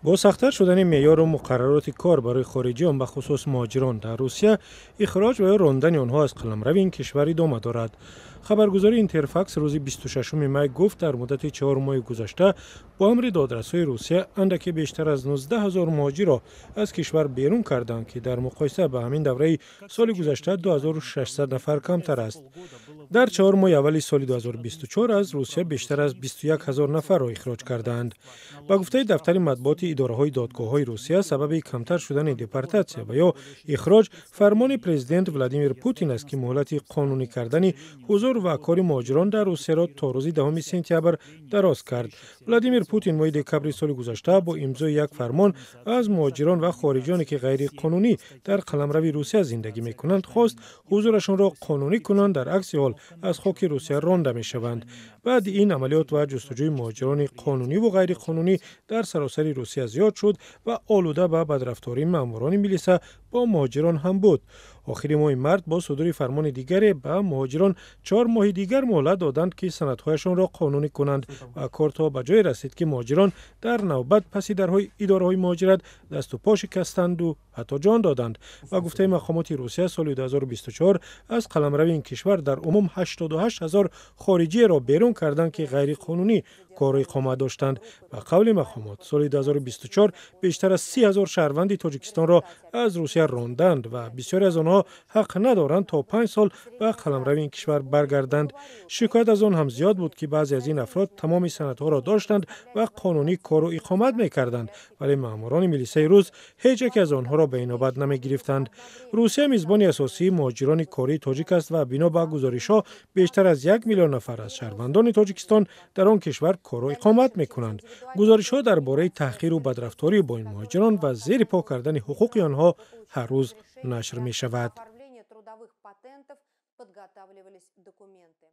Бо сахттар шудани меъёру муқаррароти кор барои хориҷиён, бахусус муҳоҷирон дар Русия, ихроҷ ва ё рондани онҳо аз қаламрави ин кишвар идома дорад. Хабаргузории Интерфакс рӯзи 26 май гуфт, дар муддати 4 моҳи гузашта бо амри додрасҳои Русия андаке бештар аз 19 ҳазор муҳоҷирро аз кишвар берун карданд, ки дар муқоиса ба ҳамин давраи соли гузашта 2600 нафар камтар аст. Дар 4 моҳи аввали соли 2024 аз Русия бештар аз 21 ҳазор нафарро ихроҷ кардаанд. Ба гуфтаи дафтари матбуоти идораҳои додгоҳҳои Русия, сабаби камтар шудани депортатсия ва ё ихроҷ фармони президент Владимир Путин аст, ки муҳлати қонунӣ кардани ҳузур ва кори муҳоҷирон дар Русияро то рӯзи 10 сентябр дароз кард. Владимир Путин моҳи декабри соли гузашта бо имзои як фармон аз муҳоҷирон ва хориҷиёне, ки ғайриқонунӣ дар қаламрави Русия зиндагӣ мекунанд, хост ҳузурашонро қонунӣ кунанд, дар акси ҳол аз хоки Русия ронда мешаванд. Баъди ин амалиёт ва ҷустуҷӯи муҳоҷирони қонуниву ғайриқонунӣ дар саросари Русия зиёд шуд ва олуда ба бадрафтории маъмурони милиса бо муҳоҷирон ҳам буд. Охири моҳи март бо судури фармони дигаре ба муҳоҷирон 4 моҳи дигар муҳлат доданд, ки санадҳояшонро қонунӣ кунанд, ва кор то ба ҷое расид, ки муҳоҷирон дар навбат паси дарҳои идораҳои муҳоҷират дасту по шикастанду ҳатто ҷон доданд. Ба гуфтаи мақомоти Русия, соли 2024 аз қаламрави ин кишвар дар умум 88 ҳазор хориҷиеро берун карданд, ки ғайриқонунӣ кору иқомат доштанд. Ба қавли мақомот, соли 2024 бештар аз 30 ҳазор шаҳрванди Тоҷикистонро аз Русия ронданд ва бисёре аз онҳо ҳақ надоранд то 5 сол ба қаламрави ин кишвар баргарданд. Шикоят аз он ҳам зиёд буд, ки баъзе аз ин афрод тамоми санадҳоро доштанд ва қонунӣ кору иқомат мекарданд, вале маъмурони милисаи рус ҳеҷ яке аз онҳоро ба инобат намегирифтанд. Русия мизбони асосии муҳоҷирони кории тоҷик аст ва бино ба гузоришҳо бештар аз 1 миллион нафар аз шаҳрвандони Тоҷикистон дар он кишвар кору иқомат мекунанд. Гузоришҳо дар бораи таҳқиру бадрафторӣ бо ин муҳоҷирон ва зери по кардани ҳуқуқи онҳо ҳар рӯз нашр мешавад. Подготавливались документы.